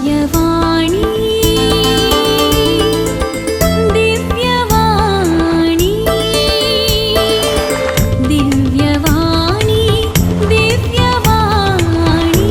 दिव्यवाणी, दिव्यवाणी, दिव्यवाणी, दिव्यवाणी.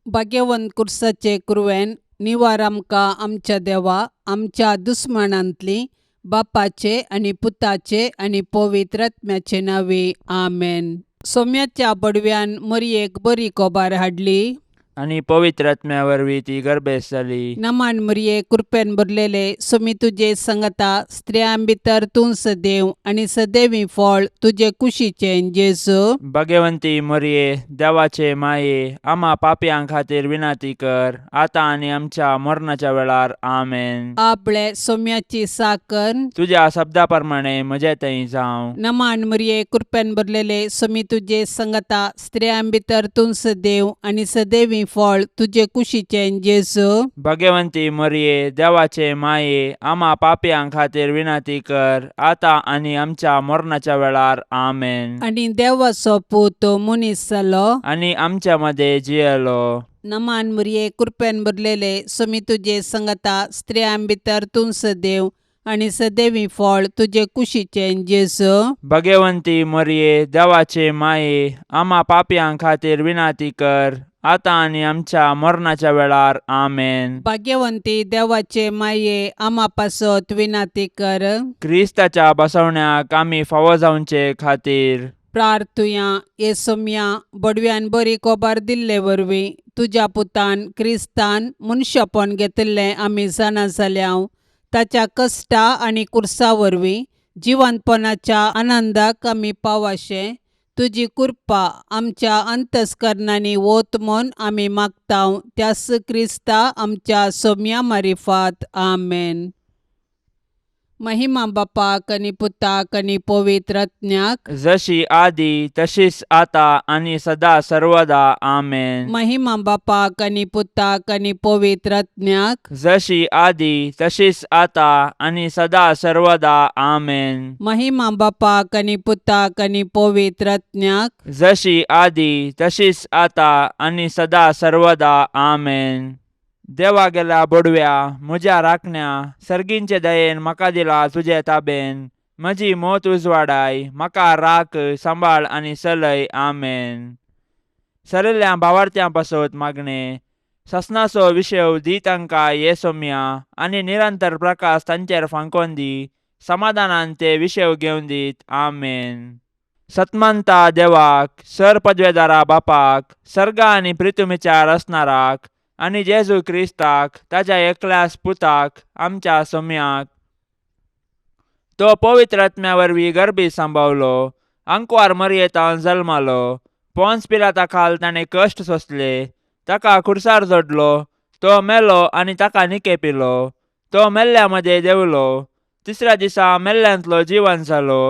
भाग्यवंत कुर्साचे कुरवेन निवार आमकां आमच्या देवा आमच्या दुस्मानांतली बापाचे आनी पुताचे आनी पवित्र आत्म्याचे नांवे, आमेन. सोम्याच्या बडव्यान मरयेक बरी कोबार हाडली. आनी पवित्र आत्म्या वरवीं ती गर्भेस्त जाली. नमान मरये, कृपेन भरलेले, सोमी तुजे संगता, स्त्रियां भितर तूं सदैव आनी सदैवी फळ तुजे कुशीचें जेजू. भगवंती मरये, देवाचे माये, आमा पापयां खातीर विनंती कर, आतां आनी आमच्या मरणाच्या वेळार. आमेन. आपले सोम्याची साकर. तुज्या शब्दा प्रमाणे म्हजे थंय जावं. नमान मरये, कृपेन भरलेले, सोमी तुजे संगता, स्त्रियां भितर तूं सदैव आनी सदैवी फळ तुजे कुशीचें जेजू. भगवंती मरये, देवाचे माये, आमा पापयां खातीर विनंती कर, आतां आनी आमच्या मरणाच्या वेळार. आमेन. आनी देवाचो पूत मनीस जालो. आनी आमच्या मदें जियेलो. नमान मरये, कृपेन भरलेले, सोमी तुजे संगता, स्त्रियां भितर तूं सदैव आनी सदैवी फळ तुजे कुशीचें जेजू. भगवंती मरये, देवाचे माये, आमा पापयां खातीर विनंती कर, आतां आनी आमच्या मरणाच्या वेळार. आमेन. भाग्यवंती देवाचे माये, आमा पासत विनंती कर. क्रिस्ताच्या बसवण्याक आमी फावो जावचे खातीर. प्रार्थुया. ये सोम्या, बडव्यान बरी कोबार दिल्ले वरवीं तुज्या पुतान क्रिस्तान मनशापण घेतिल्लें आमी जाणा जाल्या. ताच्या कश्टा आनी कुर्सा वरवीं जिवंतपणाच्या आनंदाक आमी पावाशें तुजी कृपा आमच्या अंतस्करणांनी वत म्हूण आमी मागता, त्यास क्रिस्ता आमच्या सोम्या मारिफात. आमेन. महिमा बापाक आनी पुताक आनी पवित्र आत्म्याक. जशी आदी तशीच आता आनी सदा सर्वदा. आमेन. महिमा बापाक आनी पुताक आनी पवित्र आत्म्याक. जशी आदी तशीच आता आनी सदा सर्वदा. आमेन. महिमा बापाक आनी पुताक आनी पवित्र आत्म्याक. जशी आदी तशीच आता आनी सदा सर्वदा. आमेन. देवा गेल्या बोडव्या, म्हज्या राखण्या, सर्गींचे दयेन म्हाका दिला तुजे ताबेन. म्हजी मोत उजवाडाय, म्हाका राख, सांबाळ आनी चलय. आमेन. सरिल्ल्या भावार्थ्यां पासत मागणें. ससनाचो विशेव दी तांकां ये सोम्या, आनी निरंतर प्रकाश तांचेर फांकोन दी. समाधानान ते विशेव घेवन दीत. आमेन. सतमंता देवाक, सर पदवेदारा बापाक, सर्गा आनी प्रितुमीच्या रचणाराक, आनी जेजू क्रिस्ताक, ताच्या एकल्याच पुताक, आमच्या सोम्याक, तो पवित्र आत्म्या वरवीं गर्भी सांबावलो, आंकवार मरयेतान जल्मालो, पोन्स पिलाता खाल ताणें कश्ट सोंसले, ताका खुर्सार जोडलो, तो मेलो आनी ताका निकेपिलो, तो मेल्ल्या मदें देंवलो, तिसऱ्या दिसा मेल्ल्यांतलो जिवन जालो,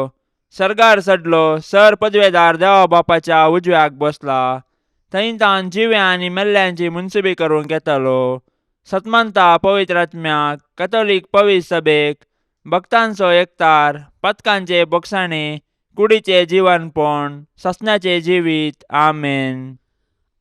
सर्गार चडलो, सर पदवेदार देवा बापाच्या उजव्याक बसला, थंय तावन जिव्या आनी मेल्ल्यांची मुनसुबी करूंक येतालो. सतमंता पवित्र आत्म्याक, कथोलीक पवित्र सभेक, भक्तांचो एकतार, पथकांचे बोगसाणे, कुडीचे जिवनपण, ससण्याचे जिवीत. आमेन.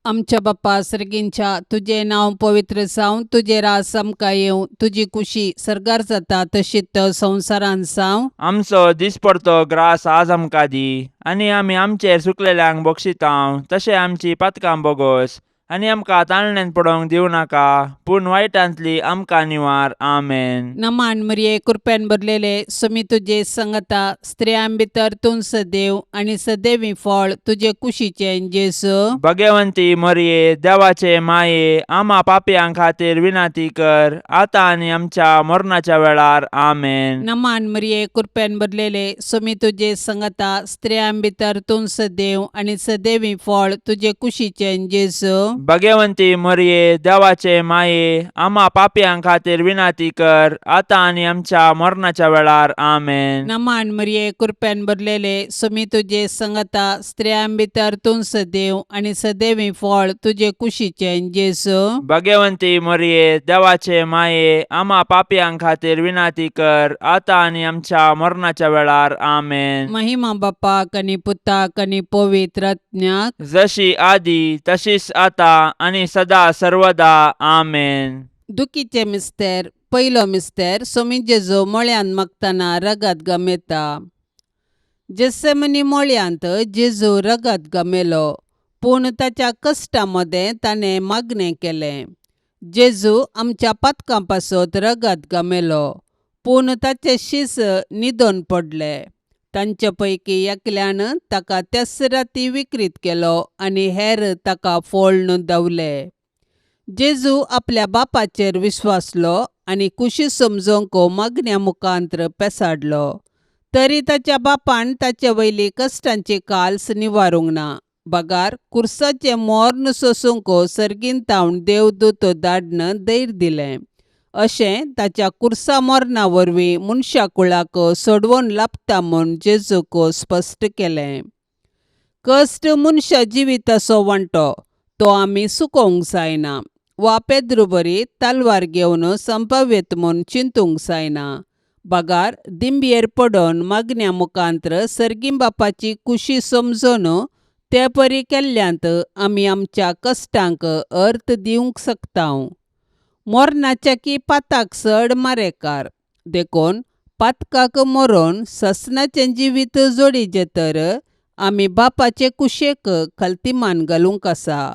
आमच्या बाप्पा सर्गींच्या, तुजें नांव पवित्र जावं, तुजें राज आमकां येवं, तुजी कुशी सर्गार जाता तशीच संवसारांत जावं. आमचो दिसपडतो ग्रास आज आमकां दी, आनी आमी आमचेर चुकलेल्यांक बक्षितांव तशें आमची पातकां बोगोस, आनी आमकां ताळण्यांत पडोवंक दिवं नाका, पूण वायटांतली आमकां निवार. आमेन. नमान मरिये, कृपेन भरलेले, सुमी तुजे संगता, स्त्रियां भितर तूं सदैव आनी सदैवी फळ तुजे कुशीचें जेजू. भगवंती मरिये, देवाचे माये, आमा पापयां खातीर विनंती कर, आतां आनी आमच्या मरणाच्या वेळार. आमेन. नमान मरिये, कृपेन भरलेले, सुमी तुजे संगता, स्त्रियां भितर तूं सदैव आनी सदैवी फळ तुजे कुशीचें जेजू. भगवंती मरिये, देवाचे माये, आमा पापयां खातीर विनंती कर, आतां आनी आमच्या मरणाच्या वेळार. आमेन. नमान मरिये, कृपेन भरलेले, सुमी तुजे संगता, स्त्रियां भितर तूं सदैव आनी सदैवी फळ तुजे कुशीचें जेजू. भगवंती मरिये, देवाचे माये, आमा पापयां खातीर विनंती कर, आतां आनी आमच्या मरणाच्या वेळार. आमेन. महिमा बापाक आनी पुताक आनी पवित्र आत्म्याक. जशी आदी तशीच आता आतां आनी सदा सर्वदा. आमेन. दुखीचे मिस्तेर. पयलो मिस्तेर. सोमी जेजू मळ्यांत मागतना रगत गमेता. जेसेमनी मळ्यांत जेजू रगत गमेलो, पूण ताच्या कश्टा मदें ताणें मागणें केलें. जेजू आमच्या पातकां पासत रगत गमेलो, पूण ताचे शीस न्हिदोन पडले. तांचे पैकी एकल्यान ताका त्याच राती विक्रीत केलो आनी हेर ताका फोळ्ण धांवले. जेजू आपल्या बापाचेर विश्वासलो आनी कुशी समजोवंक मागण्या मुखांत्र पेसाडलो. तरी ताच्या बापान ताचे वयली कश्टांची काल्स निवारूंक ना, बगार कुर्साचें मोर्न सोसूंक सर्गीन तावन देवदूत धाडन धैर्य दिलें. अशें ताच्या कुर्सा मरणा वरवीं मनशा कुळाक सोडवण लाबता म्हूण जेजूक स्पश्ट केलें. कश्ट मनशा जिविताचो वांटो, तो आमी चुकोवंक जायना वा पेद्रू बरी तलवार घेवन संपाव्यत म्हूण चिंतूंक जायना, बगार दिंबयेर पडोन मागण्या मुखांत्र सर्गीं बापाची कुशी समजून ते परी केल्ल्यांत आमी आमच्या कश्टांक अर्थ दिवंक शकता. मरणाच्या की पाताक चड मारेकार, देखून पातकाक मरोन ससनाचें जिवीत जोडीचें तर आमी बापाचे कुशेक खलतीमान घालूंक आसा.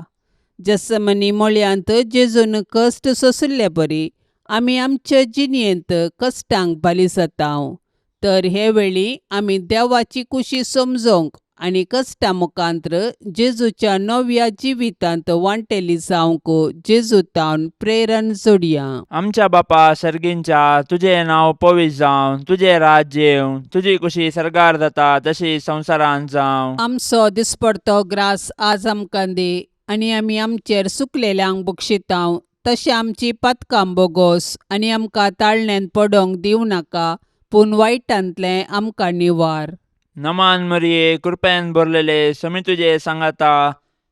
जसमनी मळयांत जेजून कश्ट सोंशिल्ले बरी आमी आमचे जिणेंत कश्टांक बाली जाता. तर हे वेळी आमी देवाची कुशी समजोवंक आनी कश्टा मुखांत्र जेजूच्या नव्या जिवितांत वांटेली जावंक जेजू तावन प्रेरण जोडया. आमच्या बापा सर्गींच्या, तुजें नांव पवित्र जावं, तुजें राज्य येवं, तुजी कुशी सर्गार जाता तशी संवसारांत जावं. आमचो दिसपडतो ग्रास आज आमकां दी आनी आमी आमचेर सुकलेल्यांक बक्षितांव तशें आमची पातकां बोगोस आनी आमकां ताळण्यांत पडोंक दिवं नाका, पूण वायटांतलें आमकां निवार. नमान मरिये, कृपेन भरलेले, समी तुजे सांगाता,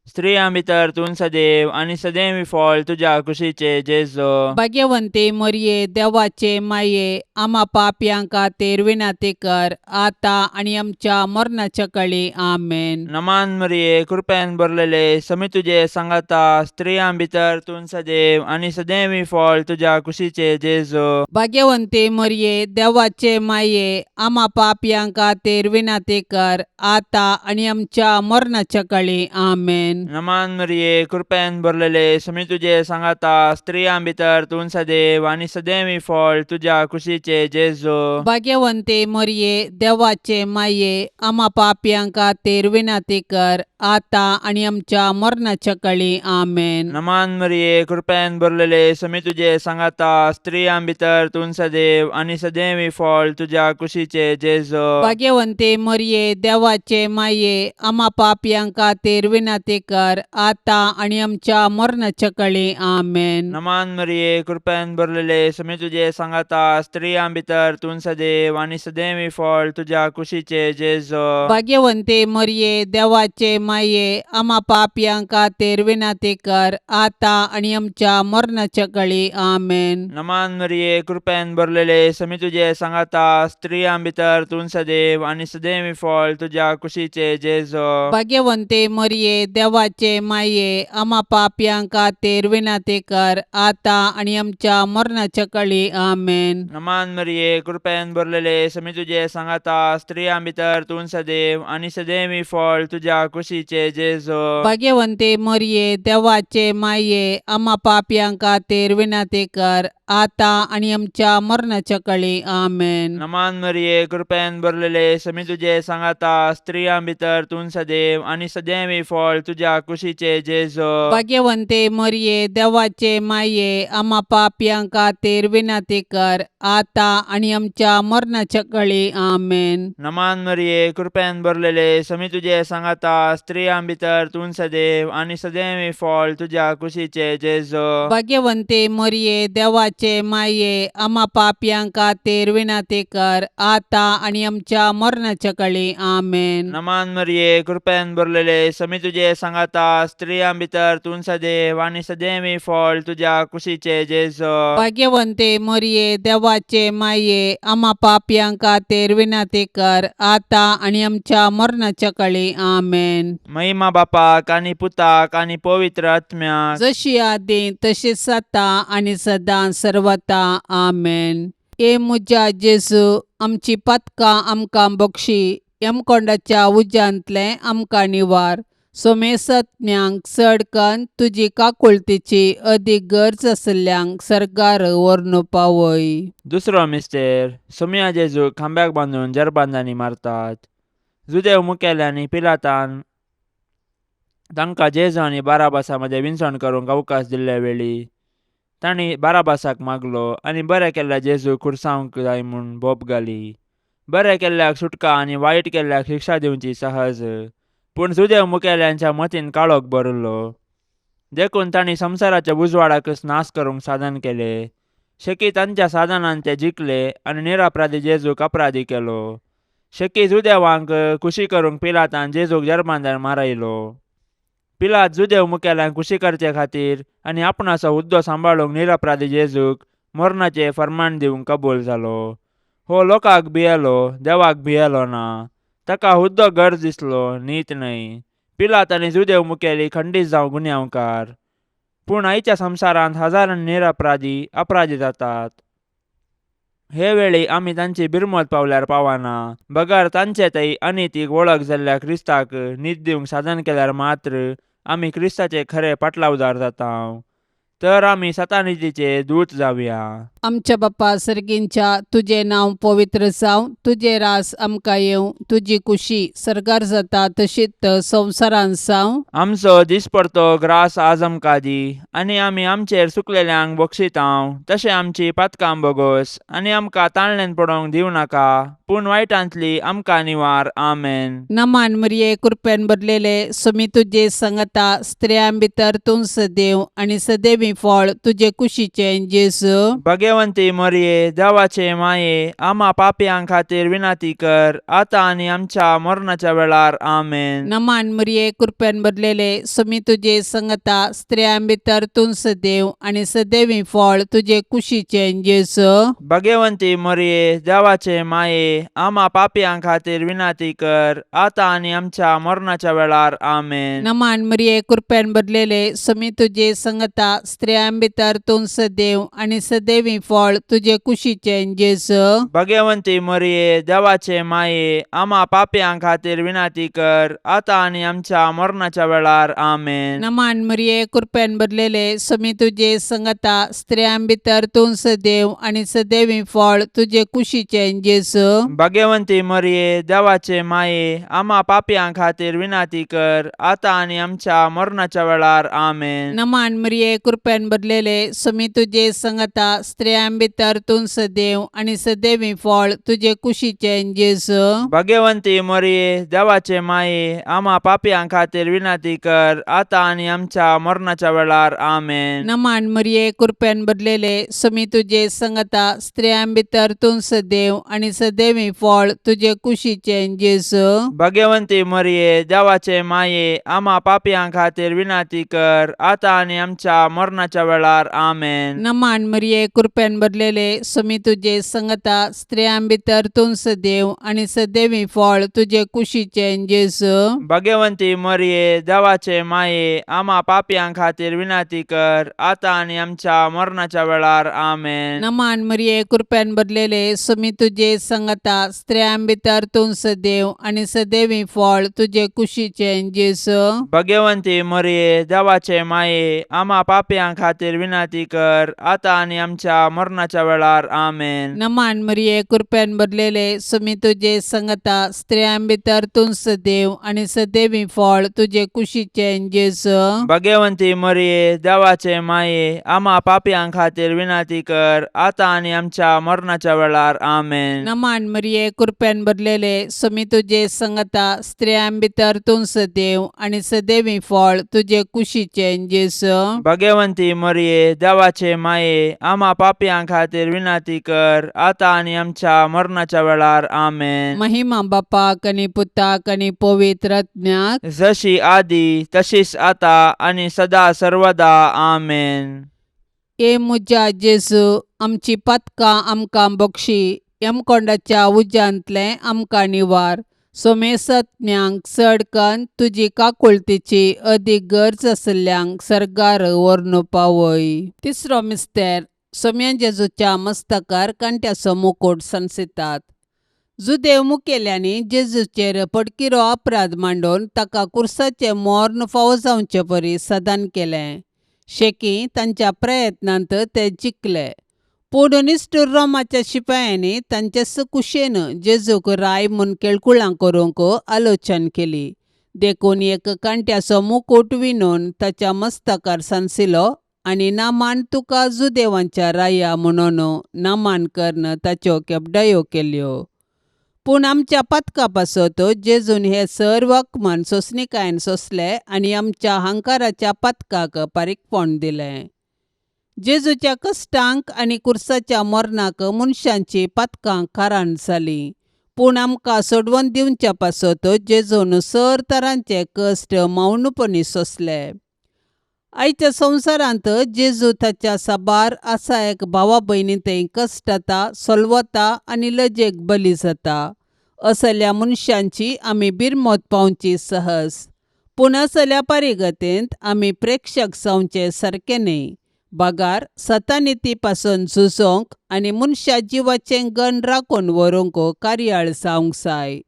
स्त्रियां भितर तूं सदैव आनी सदैव फळ तुज्या कुशीचे जेजो. भाग्यवंती मरिये, देवाचे माये, आमा पापयां खातीर विनंती कर, आतां आनी आमच्या मरणाच्या कळी. आमेन. नमान मरिये, कृपेन भरलेले, समी तुजे सांगाता, स्त्रियां भितर तूं सदैव आनी सदैव फळ तुज्या कुशीचे जेजो. भाग्यवंती मरिये, देवाचे माये, आमा पापयां खातीर विनंती कर, आतां आनी आमच्या मरणाच्या कळी. आमेन. नमान मरिये, कृपेन भरलेले, समी तुजे सांगाता, स्त्रियां भितर तूं सदैव आनी सदैव फळ तुज्या कुशीचे जेजो. भाग्यवंती मरिये, देवाचे माये, आमा पापयां खातीर विनंती कर, आतां आनी आमच्या मरणाच्या कळी. आमेन. नमान मरिये, कृपेन भरलेले, समी तुजे सांगाता, स्त्रियां भितर तूं सदैव आनी सदैव फळ तुज्या कुशीचे जेजो. भाग्यवंती मरिये, देवाचे माये, आमा पापयां खातीर विनंती कर, आतां आनी आमच्या मरणाच्या कळी. आमेन. नमान मरिये, कृपेन भरलेले, समी तुजे सांगाता, स्त्रियां भितर तूं सदैव आनी सदैव फळ तुज्या कुशीचे जेजो. भाग्यवंती मरिये, देवाचे माये, आमा पापयां खातीर विनंती कर, आतां आनी आमच्या मरणाच्या कळी. आमेन. नमान मरिये, कृपेन भरलेले, समी तुजे सांगाता, स्त्रियां भितर तूं सदैव आनी सदैव फळ तुज्या कुशीचे जेजो. भाग्यवंती मरिये, देवाचे माये, आमा पापयां खातीर विनंती कर, आतां आनी आमच्या मरणाच्या कळी. आमेन. नमान मरिये, कृपेन भरलेले, समी तुजे सांगाता, स्त्रियां भितर तूं सदैव आनी सदैव फळ तुज्या कुशीचे जेजो. भाग्यवंती मरिये, देवाचे माये, आमा पापयां खातीर विनंती कर, आतां आनी आमच्या मरणाच्या कळी. आमेन. नमान मरिये, कृपेन भरलेले, समी तुजे सांगाता, स्त्रियां भितर तूं सदैव आनी सदैव फळ तुज्या कुशीचे जेजो. भाग्यवंती मरिये, देवाचे माये, आमा पापयां खातीर विनंती कर, आतां आनी आमच्या मरणाच्या कळी. आमेन. नमान मरिये, कृपेन भरलेले, समी तुजे सांगाता, स्त्रियां भितर तूं सदैव आनी सदैव फळ तुज्या कुशीचे जेजो. भाग्यवंती मरिये, देवाचे देवाचे माये आमा पापयां खातीर विनंती कर आतां आनी आमच्या मरणाच्या कळी. आमेन. नमान मरिये, कृपेन भरलेले, समी तुजे सांगाता, स्त्रियां भितर तूं सदैव आनी सदैवी फळ तुज्या कुशीचे जेजो. भाग्यवंते मोरये, देवाचे माये, आमा पापयां खातीर विनंती कर आतां आनी आमच्या मरणाच्या कळी. आमेन. महिमा बापाक आनी पुताक आनी पवित्र आत्म्याक. जशी आदी तशीच आतां आनी सदां सर्वता. आमेन. हे म्हज्या जेजू, आमची पातकां आमकां बक्षी, यमकोंडाच्या उज्यांतलें आमकां निवार, सोमेसत्म्यांक चड कन्न तुजी काकुळतीची अदीक गरज आशिल्ल्यांक सर्गार व्हरून पावय. दुसरो मिस्तेर. सोमया जेजूक खांब्याक बांदून जरबांदांनी मारतात. जुदेव मुखेल्यांनी पिलातान तांकां जेजू आनी बाराबासा मदें विनसण करूंक अवकाश दिल्ले वेळी तांणी बाराबासाक मागलो आनी बरें केल्ल्या जेजूक खुर्सावंक जाय म्हूण बोब घाली. बरें केल्ल्याक सुटका आनी वायट केल्ल्याक शिक्षा दिवची सहज, पूण जुदेव मुखेल्यांच्या मतीन काळोख भरिल्लो, देखून तांणी संवसाराच्या उजवाडाकच नाश करूंक साधन केलें. शेकी तांच्या साधनान ते जिखले आनी निरपराधी जेजूक अपराधी केलो. शेकी जुदेवांक खुशी करूंक पिलातान जेजूक जर्मांदार मारयलो. पिलात जुदेव मुखेल्यांक खुशी करचे खातीर आनी आपणाचो हुद्दो सांबाळूंक निरपराधी जेजूक मरणाचें फर्मान दिवंक कबूल जालो. हो लोकांक भियेलो, देवाक भियेलो ना. ताका हुद्दो गरज दिसलो, नीत न्हय. पिलात आनी जुदेव मुखेली खंडीत जावं गुन्यांवकार. पूण आयच्या संवसारांत हजारांनी निरपराधी अपराधी जातात. हे वेळी आमी तांची बिरमत पावल्यार पावना, बगर तांचे थंय अनितीक वळख जाल्ल्या क्रिस्ताक नीत दिवंक साधन केल्यार मात्र आमी क्रिस्ताचे खरे पाटलावदार जाता. तर आमी सतानितीचे दूत जावया. आमच्या बाप्पा सर्गींच्या, तुजें नांव पवित्र जावं, तुजें रास आमकां येवं, तुजी कुशी सर्गार जाता तशीच संवसारांत जावं. आमचो दिसपडतो ग्रास आज आमकां दी, आनी आमी आमचेर चुकलेल्यांक बक्षितांव तशें आमची पातकां बोगोस, आनी आमकां ताळणेन पडोवंक दिवं नाका, पूण वायटांतली आमकां निवार. आमेन. नमान मरिये, कृपेन भरलेले, सुमी तुजे संगता, स्त्रियां भितर तूं सदैव आनी सदैवी फळ तुजे कुशीचें जेजू. भगवंती मरिये, देवाचे माये, आमा पापयां खातीर विनंती कर आतां आनी आमच्या मरणाच्या वेळार. आमेन. नमान मरिये, कृपेन भरलेले, सुमी तुजे संगता, स्त्रियां भितर तूं सदैव आनी सदैवी फळ तुजे कुशीचें जेजू. भगवंती मरिये, देवाचे माये, आमा पापयां खातीर विनंती कर आतां आनी आमच्या मरणाच्या वेळार. आमेन. नमान मरिये, कृपेन भरलेले, सुमी तुजे संगता, स्त्रियां भितर तूं सदैव आनी सदैवी फळ तुजे कुशीचें जेजू. भगवंती मरिये, देवाचे माये, आमा पापयां खातीर विनंती कर आतां आनी आमच्या मरणाच्या वेळार. आमेन. नमान मरिये, कृपेन भरलेले, सुमी तुजे संगता, स्त्रियां भितर तूं सदैव आनी सदैवी फळ तुजे कुशीचें जेजू. भगवंती मरिये, देवाचे माये, आमा पापयां खातीर विनंती कर आतां आनी आमच्या मरणाच्या वेळार. आमेन. नमान मरिये, कृपेन भरलेले, सुमी तुजे संगता, स्त्रियां भितर तूं सदैव आनी सदैवी फळ तुजे कुशीचें जेजू. भगवंती मरिये, देवाचे माये, आमा पापयां खातीर विनंती कर आतां आनी आमच्या मरणाच्या वेळार. आमेन. नमान मरिये, कृपेन भरलेले, सुमी तुजे संगता, स्त्रियां भितर तूं सदैव आनी सदैवी फळ तुजे कुशीचें जेजू. भगवंती मरिये, देवाचे माये, आमा पापयां खातीर विनंती कर आतां आनी आमच्या मरणाच्या वेळार. आमेन. नमान मरिये, कृपेन भरलेले, सुमी तुजे संगता, स्त्रियां भितर तूं सदैव आनी सदैवी फळ तुजे कुशीचें जेजू. भगवंती मरिये, देवाचे माये, आमा पापयां खातीर विनंती कर आतां आनी आमच्या मरणाच्या वेळार. आमेन. नमान मरिये, कृपेन भरलेले, सुमी तुजे संगता, स्त्रियां भितर तूं सदैव आनी सदैवी फळ तुजे कुशीचें जेजू. भगवंती मरिये, देवाचे माये, आमा पापयां खातीर विनंती कर आतां आनी आमच्या मरणाच्या वेळार. आमेन. नमान मरिये, कृपेन भरलेले, सुमी तुजे संगता, स्त्रियां भितर तूं सदैव आनी सदैवी फळ तुजे कुशीचें जेजू. भगवंती मरिये, देवाचे माये, आमा पापयां खातीर विनंती कर आतां आनी आमच्या मरणाच्या वेळार. आमेन. नमान मरिये, कृपेन भरलेले, सुमी तुजे संगता, स्त्रियां भितर तूं सदैव आनी सदैवी फळ तुजे कुशीचें जेजू. भगवंती भाग्यवंती मरिये देवाचे माये आमा पापयां खातीर विनंती कर आतां आनी आमच्या मरणाच्या वेळार. आमेन. महिमा बापाक आनी पुताक आनी पवित्र आत्म्याक. जशी आदी तशीच आता आनी सदा सर्वदा. आमेन. ए म्हज्या जेजू, आमची पातकां आमकां बक्षी, यमकोंडाच्या उज्यांतलें आमकां निवार, सोमेसत्म्यांक चड कन्न तुजी काकुळतीची अदीक गरज आशिल्ल्यांक सर्गार व्हरून पावय. तिसरो मिस्तेर. सोम्या जेजूच्या मस्तकार कांट्याचो मुकूट सांसितात. जुदेव मुखेल्यांनी जेजूचेर पडकिरो अपराध मांडून ताका कुर्साचें मर्ण फावो जावचे परी सदान केलें. शेकी तांच्या प्रयत्नांत ते जिखले, पूण निश्ठूर रोमाच्या शिपायांनी तांचे कुशेन जेजूक राय म्हूण केळकुळां करूंक आलोचन केली. देखून एक कांट्याचो मुकूट विणून ताच्या मस्तकार सांसिलो आनी नामान तुका जुदेवांच्या राया म्हणून नामान करून ताच्यो केपडायो केल्यो. पूण आमच्या पातका पासत जेजून हे सर्व अपमान सोंसणीकायेन सोंसले आनी आमच्या हंकाराच्या पातकाक पारीकपण दिलें. जेजूच्या कश्टांक आनी कुर्साच्या मरणाक मनशांची पातकां कारण जालीं, पूण आमकां सोडवून दिवच्या पासत जेजून सर तरांचे कश्ट मौनपणी सोंसले. आयच्या संवसारांत जेजू ताच्या साबार आसा एक भावा भयणी थंय कश्टता, सोलवता आनी लजेक बली जाता. असल्या मनशांची आमी बिरमत पावची सहज, पूण असल्या परिगतेंत आमी प्रेक्षक जावचे सारकें न्हय, बगार सतानिती पासून झुजोंक आनी मनशा जिवाचें गण राखून व्हरूंक कार्याळ जावंक जाय.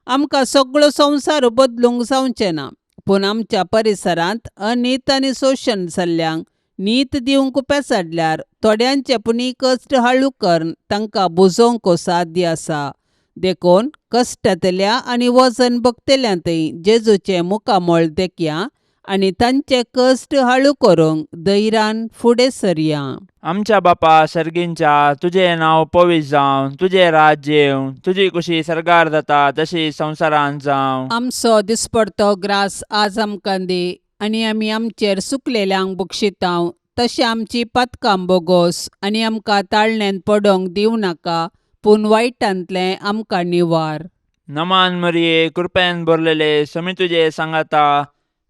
आमकां सगळो संवसार बदलूंक जावचें ना, पूण आमच्या परिसरांत अनीत आनी शोशण जाल्ल्यांक नीत दिवंक पेसाडल्यार थोड्यांचे पुणी कश्ट हाळू करून तांकां बुजोवंक साध्य आसा. देखून कश्टांतल्या आनी वजन भोगतल्या थंय जेजूचें मुखामळ देखया आनी तांचे कश्ट हाळू करूंक धैर्यान फुडें सरया. आमच्या बापा सर्गींच्या, तुजें नांव पवित्र जावं, तुजें राज्य येवं, तुजी कुशी सर्गार जाता तशी संवसारांत जावं. आमचो दिसपडतो ग्रास आज आमकां दी आनी आमी आमचेर सुकलेल्यांक बक्षितांव तशें आमची पातकां बोगोस आनी आमकां ताळण्यांत पडोंक दिवं नाका, पूण वायटांतलें आमकां निवार. नमान मरिये, कृपेन भरलेले, समी तुजे सांगाता,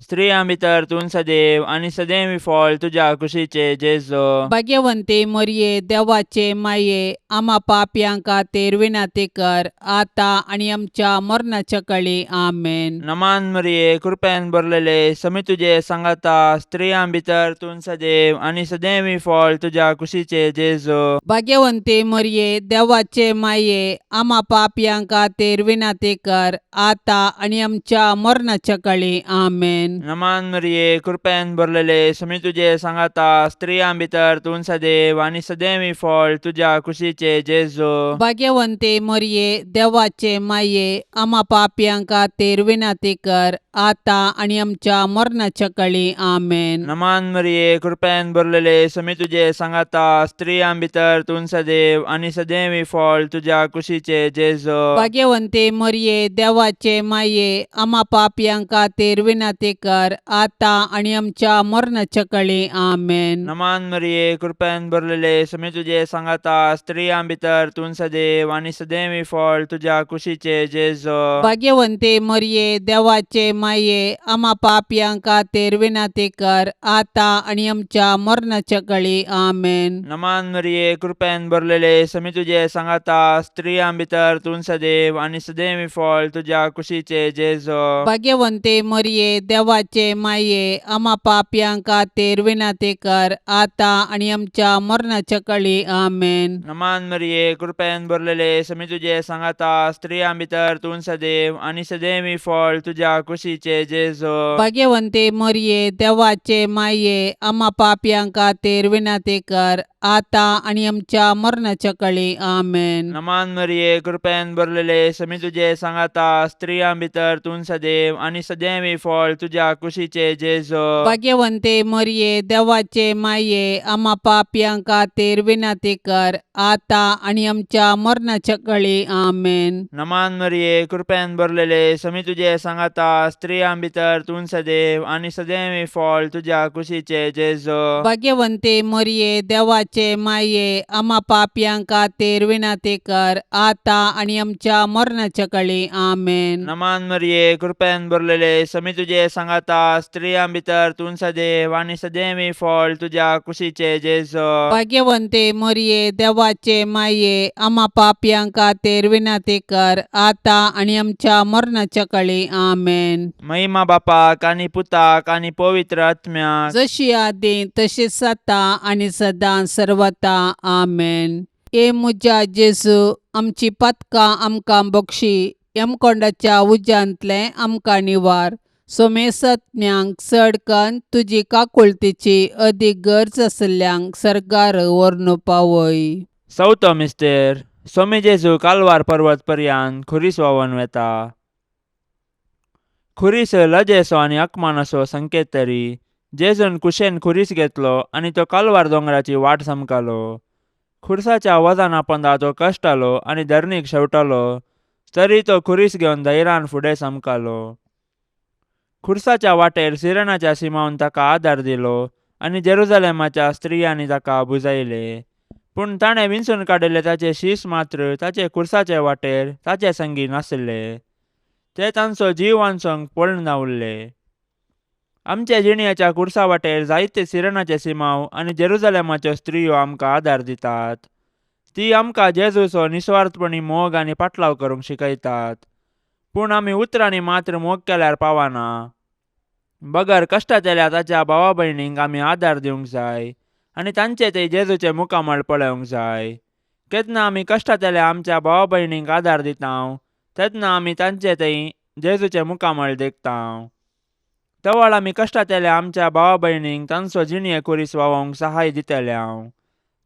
स्त्रियां भितर तूं सदैव आनी सदैव फळ तुज्या कुशीचे जेजो. भाग्यवंती मरिये, देवाचे माये, आमा पापयां खातीर विनंती कर आतां आनी आमच्या मरणाच्या कळी. आमेन. नमान मरिये, कृपेन भरलेले, समी तुजे सांगाता, स्त्रियां भितर तूं सदैव आनी सदैव फळ तुज्या कुशीचे जेजो. भाग्यवंती मरिये, देवाचे माये, आमा पापयां खातीर विनंती कर आतां आनी आमच्या मरणाच्या कळी. आमेन. नमान मरिये, कृपेन भरलेले, समी तुजे सांगाता, स्त्रियां भितर तूं सदैव आनी सदैव फळ तुज्या कुशीचे जेजो. भाग्यवंती मरिये, देवाचे माये, आमा पापयां खातीर विनंती कर आतां आनी आमच्या मरणाच्या कळी. आमेन. नमान मरिये, कृपेन भरलेले, समी तुजे सांगाता, स्त्रियां भितर तूं सदैव आनी सदैव फळ तुज्या कुशीचे जेजो. भाग्यवंती मरिये, देवाचे माये, आमा पापयां खातीर विनंती कर आतां आनी आमच्या मरणाच्या कळी. आमेन. नमान मरिये, कृपेन भरलेले, समी तुजे सांगाता, स्त्रियां भितर तूं सदैव आनी सदैव फळ तुज्या कुशीचे जेजो. भाग्यवंती मरिये, देवाचे माये, आमा पापयां खातीर विनंती कर आतां आनी आमच्या मरणाच्या कळी. आमेन. नमान मरिये, कृपेन भरलेले, समी तुजे सांगाता, स्त्रियां भितर तूं सदैव आनी सदैव फळ तुज्या कुशीचे जेजो. भाग्यवंती मरिये, देवाचे माये, आमा पापयां खातीर विनंती कर आतां आनी आमच्या मरणाच्या कळी. आमेन. नमान मरिये, कृपेन भरलेले, समी तुजे सांगाता, स्त्रियां भितर तूं सदैव आनी सदैव फळ तुज्या कुशीचे जेजो. भाग्यवंती मरिये, देवाचे माये, आमा पापयां खातीर विनंती कर आतां आनी आमच्या मरणाच्या कळी. आमेन. नमान मरिये, कृपेन भरलेले, समी तुजे सांगाता, स्त्रियां भितर तूं सदैव आनी सदैव फळ तुज्या तुज्या कुशीचे जेजो. भाग्यवंते मरये, देवाचे माये, आमा पापयां खातीर विनंती कर, आतां आनी आमच्या मरणाच्या कळी. आमेन. नमान मरिये, कृपेन भरलेले, समी तुजे सांगाता, स्त्रियां भितर तूं सदैव आनी सदैव फळ तुज्या कुशीचे जेजो. भाग्यवंते मरये, देवाचे माये, आमा पापयां खातीर विनंती कर, आतां आनी आमच्या मरणाच्या कळी. आमेन. नमान मरिये, कृपेन भरलेले, समी तुजे सांगाता, स्त्रियां भितर तूं सदैव आनी सदैव फळ तुज्या कुशीचे जेजो. भाग्यवंते मरये, देवाचे माये, आमा पापयां खातीर विनंती कर, आतां आनी आमच्या मरणाच्या कळी. आमेन. महिमा बापाक आनी पुताक आनी पवित्र आत्म्याक. जशी आदी तशीच आतां आनी सदां सर्वता. आमेन. ए म्हज्या जेजू, आमची पातकां आमकां बक्षी, यमकोंडाच्या उज्यांतलें आमकां निवार, सोमेसत्म्यांक चड कन्न तुजी काकुळतीची अदीक गरज आशिल्ल्यांक सर्गार व्हरून पावय. चवथो मिस्तेर. सोमी जेजू कालवार पर्वत पर्यान खुरीस व्हांवन वेता. खुरीस लजेचो आनी अकमानाचो संकेत तरी जेजून कुशेन खुरीस घेतलो आनी तो कालवार दोंगराची वाट समकालो. खुरसाच्या वजना पोंदा तो कश्टालो आनी धरणीक शेवटालो, तरी तो खुरीस घेवन धैर्यान फुडें समकालो. खुरसाच्या वाटेर सिरणाच्या सिमावन ताका आदार दिलो आनी जेरुजलेमाच्या स्त्रियांनी ताका बुजायले. पूण ताणें विंचून काडिल्ले ताचे शीस मात्र ताचे खुरसाचे वाटेर ताचे संगी नासले. ते तांचो जीव वांचोवंक पळून उरले. आमच्या जिणयाच्या खुरसा वाटेर जायते सिरणाचे सिमाव आनी जेरुजलेमाच्यो स्त्रियो आमकां आदार दितात. ती आमकां जेजूचो निस्वार्थपणी मोग आनी पाटलाव करूंक शिकयतात. पूण आमी उतरांनी मात्र मोग केल्यार पावना, बगर कश्टांतल्या ताच्या भावा भयणींक आमी आदार दिवंक जाय आनी तांचे ते जेजूचे मुखामळ पळोवंक जाय. केन्ना आमी कश्टांतल्या आमच्या भावा भयणींक आदार दिता तेन्ना आमी तांचे थंय जेजूचे मुखामळ देखता. तवळ आमी कश्टांतल्या आमच्या भावा भयणींक तांचो जिणये खुरीस व्हांवोवंक सहाय दितले.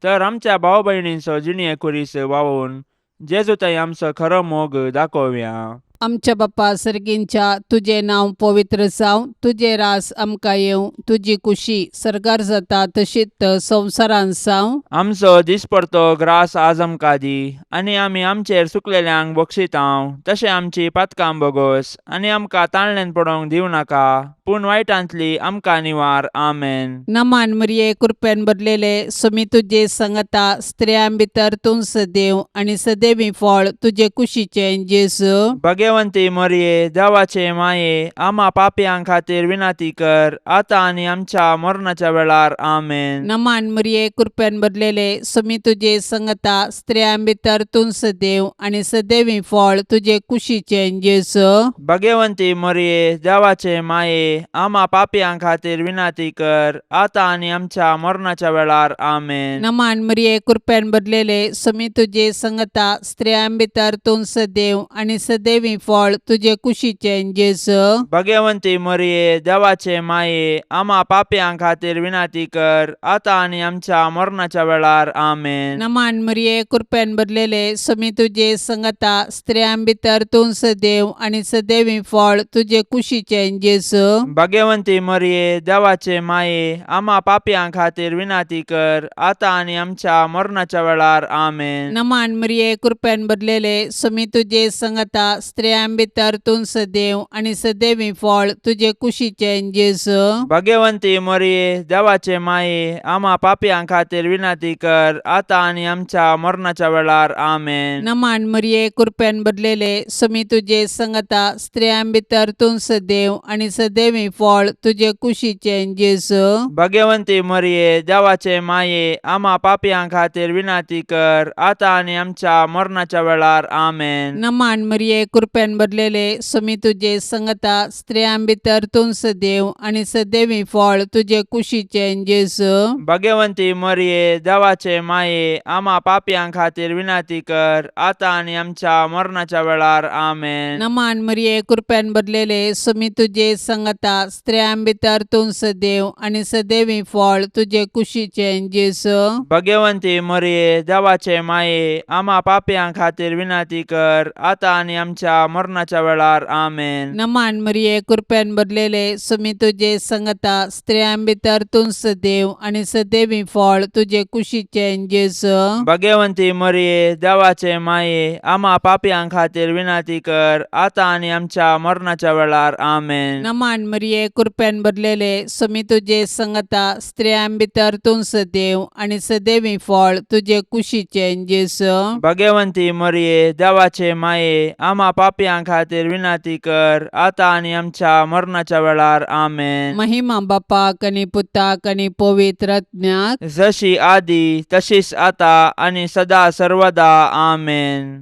तर आमच्या भाव भयणींचो जिणये खुरीस व्हांवोवन जेजू थंय आमचो खरो मोग दाखोवया. आमच्या बाप्पा सर्गींच्या, तुजें नांव पवित्र जावं, तुजें रास आमकां येवं, तुजी कुशी सर्गार जाता तशीच संवसारांत जावं. आमचो दिसपडतो ग्रास आज आमकां दी आनी आमी आमचेर सुकलेल्यांक बक्षितांव तशें आमची पातकां बोगोस आनी आमकां ताळण्यान पडोवंक दिवं नाका, पूण वायटांतली आमकां निवार. आमेन. नमान मरिये, कृपेन भरलेले, सुमी तुजे संगता, स्त्रियां भितर तूं सदैव आनी सदैवी फळ तुजे कुशीचें जेजू. भगवंती मरिये, देवाचे माये, आमा पापयां खातीर विनंती कर, आतां आनी आमच्या मरणाच्या वेळार. आमेन. नमान मरिये, कृपेन भरलेले, सुमी तुजे संगता, स्त्रियां भितर तूं सदैव आनी सदैवी फळ तुजे कुशीचें जेजू. भगवंती मरिये, देवाचे माये, आमा पापयां खातीर विनंती कर, आतां आनी आमच्या मरणाच्या वेळार. आमेन. नमान मरिये, कृपेन भरलेले, सुमी तुजे संगता, स्त्रियां भितर तूं सदैव आनी सदैवी फळ तुजे कुशीचें जेजू. भगवंती मरिये, देवाचे माये, आमा पापयां खातीर विनंती कर, आतां आनी आमच्या मरणाच्या वेळार. आमेन. नमान मरिये, कृपेन भरलेले, सुमी तुजे संगता, स्त्रियां भितर तूं सदैव आनी सदैवी फळ तुजे कुशीचें जेजू. भगवंती मरिये, देवाचे माये, आमा पापयां खातीर विनंती कर, आतां आनी आमच्या मरणाच्या वेळार. आमेन. नमान मरिये, कृपेन भरलेले, सुमी तुजे संगता, स्त्रियां भितर तूं सदैव आनी सदैवी फळ तुजे कुशीचें जेजू. भगवंती मरिये, देवाचे माये, आमा पापयां खातीर विनंती कर, आतां आनी आमच्या मरणाच्या वेळार. आमेन. नमान मरिये, कृपेन भरलेले, सुमी तुजे संगता, स्त्रियां भितर तूं सदैव आनी सदैवी फळ तुजे कुशीचें जेजू. भगवंती मरिये, देवाचे माये, आमा पापयां खातीर विनंती कर, आतां आनी आमच्या मरणाच्या वेळार. आमेन. नमान मरिये, कृपेन भरलेले, सुमी तुजे संगता, स्त्रियां भितर तूं सदैव आनी सदैवी फळ तुजे कुशीचें जेजू. भगवंती मरिये, देवाचे माये, आमा पापयां खातीर विनंती कर, आतां आनी आमच्या मरणाच्या वेळार. आमेन. नमान मरिये, कृपेन भरलेले, सुमी तुजे संगता, स्त्रियां भितर तूं सदैव आनी सदैवी फळ तुजे कुशीचें जेजू. भगवंती मरिये, देवाचे माये, आमा पापयां खातीर विनंती कर, आतां आनी आमच्या आमच्या मरणाच्या वेळार. आमेन. नमान मरिये, कृपेन भरलेले, सुमी तुजे संगता, स्त्रियां भितर तूं सदैव आनी सदैवी फळ तुजे कुशीचें जेजू. भगवंती मरिये, देवाचे माये, आमा पापयां खातीर विनंती कर, आतां आनी आमच्या मरणाच्या वेळार. आमेन. नमान मरिये, कृपेन भरलेले, सुमी तुजे संगता, स्त्रियां भितर तूं सदैव आनी सदैवी फळ तुजे कुशीचें जेजू. भगवंती मरिये, देवाचे माये, आमा पापयां खातीर विनंती कर, आतां आनी आमच्या मरणाच्या वेळार. आमेन. महिमा बापाक आनी पुताक आनी पवित्र आत्म्याक. जशी आदी तशीच आता आनी सदा सर्वदा. आमेन.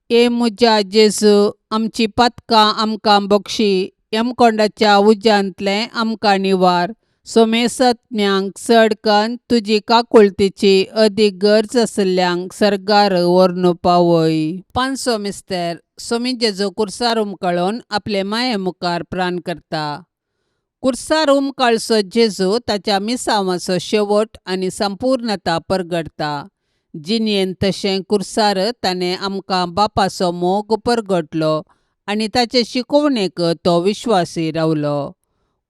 ए म्हज्या जेजू, आमची पातकां आमकां बक्षी, यमकोंडाच्या उज्यांतलें आमकां निवार, सोमेसत्म्यांक चड कन्न तुजी काकुळतीची अदीक गरज आशिल्ल्यांक सर्गार व्हरून पावय. पांचवो मिस्तेर. सोमी जेजू कुर्सार उमकळून आपले माये मुखार प्राण करता. कुर्सार उमकाळचो जेजू ताच्या मिसांवाचो शेवट आनी संपूर्णता परगटता. जिणेंत तशें कुर्सार ताणें आमकां बापाचो मोग परगटलो आनी ताचे शिकोवणेक तो विश्वासी रावलो.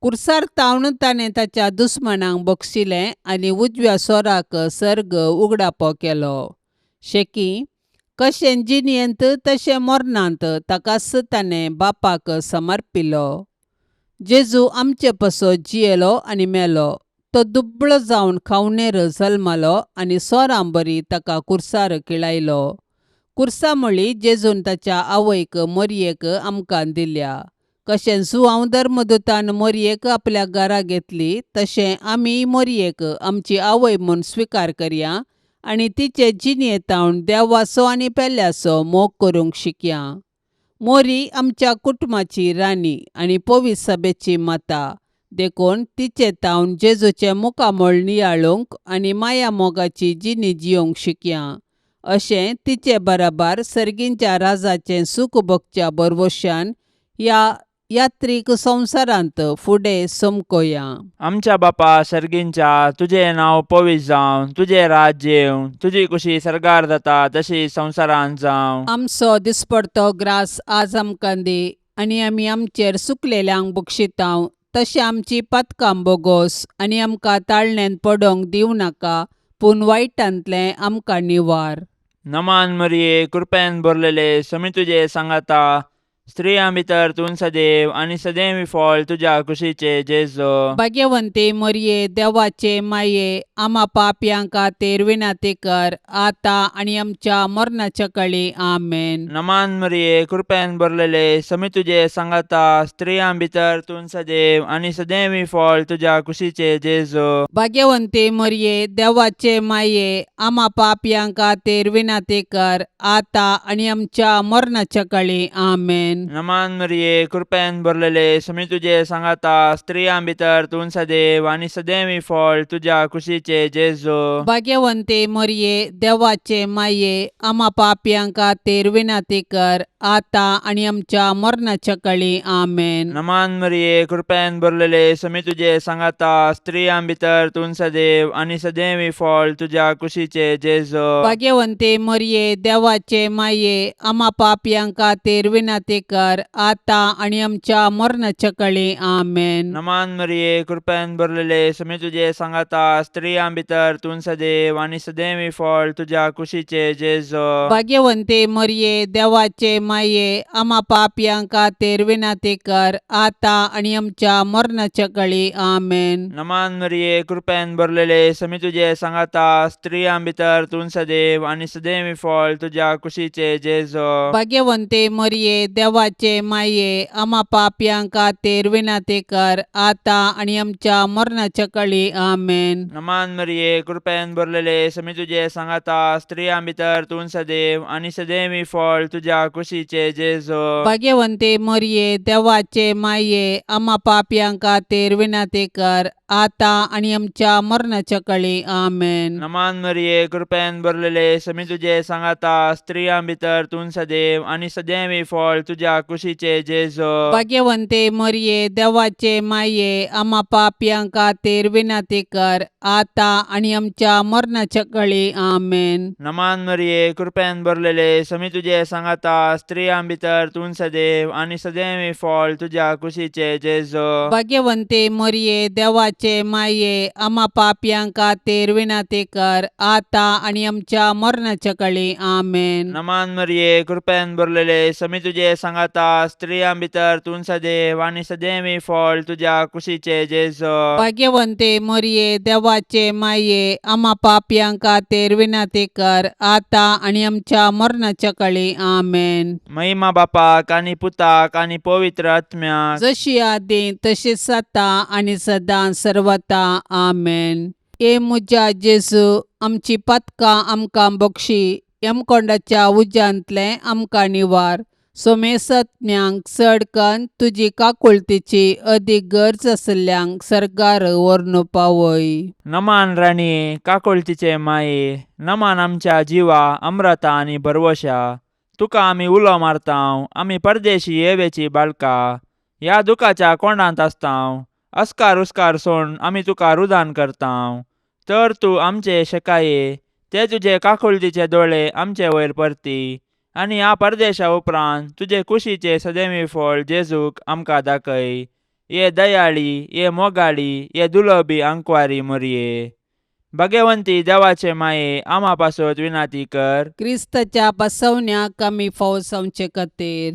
कुर्सार तावन ताणें ताच्या दुस्मानांक बक्षिलें आनी उजव्या सोराक सर्ग उगडापो केलो. शेकी कशें जिणेंत तशें मरणांत ताकाच ताणें बापाक समर्पिलो. जेजू आमचे पासत जियेलो आनी मेलो. तो दुबळो जावन खावणेर जल्मलो आनी सोरां बरी ताका कुर्सार किळायलो. कुर्सा म्हळी जेजून ताच्या आवयक मोरयेक आमकां दिल्या. कशें जुआंव धर्मदूतान मोरयेक आपल्या घरा घेतली तशें आमी मोरयेक आमची आवय म्हूण स्विकार करया आनी तिचे जिणेंत देवाचो आनी पेल्याचो मोग करूंक शिकया. मोरी आमच्या कुटुंबाची राणी आनी पवित्र सभेची माता, देखून तिचे तावन जेजूचें मुखामळ नियाळूंक आनी माया मोगाची जिणी जियोंक शिकया. अशें तिचे बराबर सर्गींच्या राजाचें सूख भोगच्या भरवशान ह्या यात्रीक संवसारांत फुडें समकोया. आमच्या बापा सर्गींच्या, तुजें नांव पवित्र जावं, तुजें राज्य येवं, तुजी कुशी सर्गार जाता तशी संवसारांत जावं. आमचो दिसपडतो ग्रास आज आमकां दी आनी आमी आमचेर सुकलेल्यांक बक्षितांव तशें आमची पातकां बोगोस आनी आमकां ताळण्यांत पडोंक दिवं नाका, पूण वायटांतलें आमकां निवार. नमान मरिये, कृपेन भरलेले, समी तुजे सांगाता, स्त्रियां भितर तूं सदैव आनी सदैव फळ तुज्या कुशीचे जेजू. भाग्यवंती मरिये, देवाचे माये, आमा पापयां खातीर विनंती कर, आतां आनी आमच्या मरणाच्या कळी. आमेन. नमान मरिये, कृपेन भरलेले, समी तुजे सांगाता, स्त्रियां भितर तूं सदैव आनी सदैव फळ तुज्या कुशीचे जेजू. भाग्यवंती मरिये, देवाचे माये, आमा पापयां खातीर विनंती कर, आतां आनी आमच्या मरणाच्या कळी. आमेन. नमान मरिये, कृपेन भरलेले, समी तुजे सांगाता, स्त्रियां भितर तूं सदैव आनी सदैव फळ तुज्या कुशीचे जेजू. भाग्यवंती मरिये, देवाचे माये, आमा पापयां खातीर विनंती कर, आतां आनी आमच्या मरणाच्या कळी. आमेन. नमान मरिये, कृपेन भरलेले, समी तुजे सांगाता, स्त्रियां भितर तूं सदैव आनी सदैव फळ तुज्या कुशीचे जेजू. भाग्यवंती मरिये, देवाचे माये, आमा पापयां खातीर विनंती कर, आतां आनी आमच्या मरणाच्या कळी. आमेन. नमान मरिये, कृपेन भरलेले, समी तुजे सांगाता, स्त्रियां भितर तूं सदैव आनी सदैव फळ तुज्या कुशीचे जेजू. भाग्यवंती मरिये, देवाचे माये, आमा पापयां खातीर विनंती कर, आतां आनी आमच्या मरणाच्या कळी. आमेन. नमान मरिये, कृपेन भरलेले, समी तुजे सांगाता, स्त्रियां भितर तूं सदैव आनी सदैव फळ तुज्या कुशीचे जेजू. भाग्यवंती मरिये, देवाचे माये, आमा पापयां खातीर विनंती कर, आतां आनी आमच्या मरणाच्या कळी. आमेन. नमान मरिये, कृपेन भरलेले, समी तुजे सांगाता, स्त्रियां भितर तूं सदैव आनी सदैव फळ तुज्या कुशीचे जेजू. भाग्यवंती मरिये, देवाचे माये, आमा पापयां खातीर विनंती कर, आतां आनी आमच्या मरणाच्या कळी. आमेन. नमान मरिये, कृपेन भरलेले, समी तुजे सांगाता, स्त्रियां भितर तूं सदैव आनी सदैव फळ तुज्या तुज्या कुशीचे जेजो. भाग्यवंते मरये, देवाचे माये, आमा पापयां खातीर विनंती कर, आतां आनी आमच्या मरणाच्या कळी. आमेन. नमान मरिये, कृपेन भरलेले, समी तुजे सांगाता, स्त्रियां भितर तूं सदैव आनी सदैव फळ तुज्या कुशीचे जेजो. भाग्यवंते मरये, देवाचे माये, आमा पापयां खातीर विनंती कर, आतां आनी आमच्या मरणाच्या कळी. आमेन. नमान मरिये, कृपेन भरलेले, समी तुजे सांगाता, स्त्रियां भितर तूं सदैव आनी सदैव फळ तुज्या कुशीचे जेजो. भाग्यवंते मरये, देवाचे माये, आमा पापयां खातीर विनंती कर, आतां आनी आमच्या मरणाच्या कळी. आमेन. महिमा बापाक आनी पुताक आनी पवित्र आत्म्याक. जशी आदी तशीच आतां आनी सदां सर्वता. आमेन. ए म्हज्या जेजू, आमची पातकां आमकां बक्षी, यमकोंडाच्या उज्यांतलें आमकां निवार, सोमेसत्म्यांक चड कन्न तुजी काकुळतीची अदीक गरज आशिल्ल्यांक सर्गार व्हरून पावय. नमान राणये, काकुळतीचे माये, नमान आमच्या जिवा अम्रता आनी भरवशा. तुका आमी उलो मारतांव, आमी परदेशी येवेची बाळका ह्या दुखाच्या कोंडांत आसतांव. अस्कार उस्कार सोड आमी तुका रुदान करतांव, तर तूं आमचे शेकाये ते तुजे काकुळतीचे दोळे आमचे वयर परती आनी ह्या परदेशा उपरांत तुजे कुशीचे सदैवी फळ जेजूक आमकां दाखय. ये दयाळी, ये मोगाळी, ये दुलबी आंकवारी मोरये, भगवंती देवाचे माये, आमा पासत विनाती कर. क्रिस्ताच्या बसवण्याक आमी फावो जावचे खातीर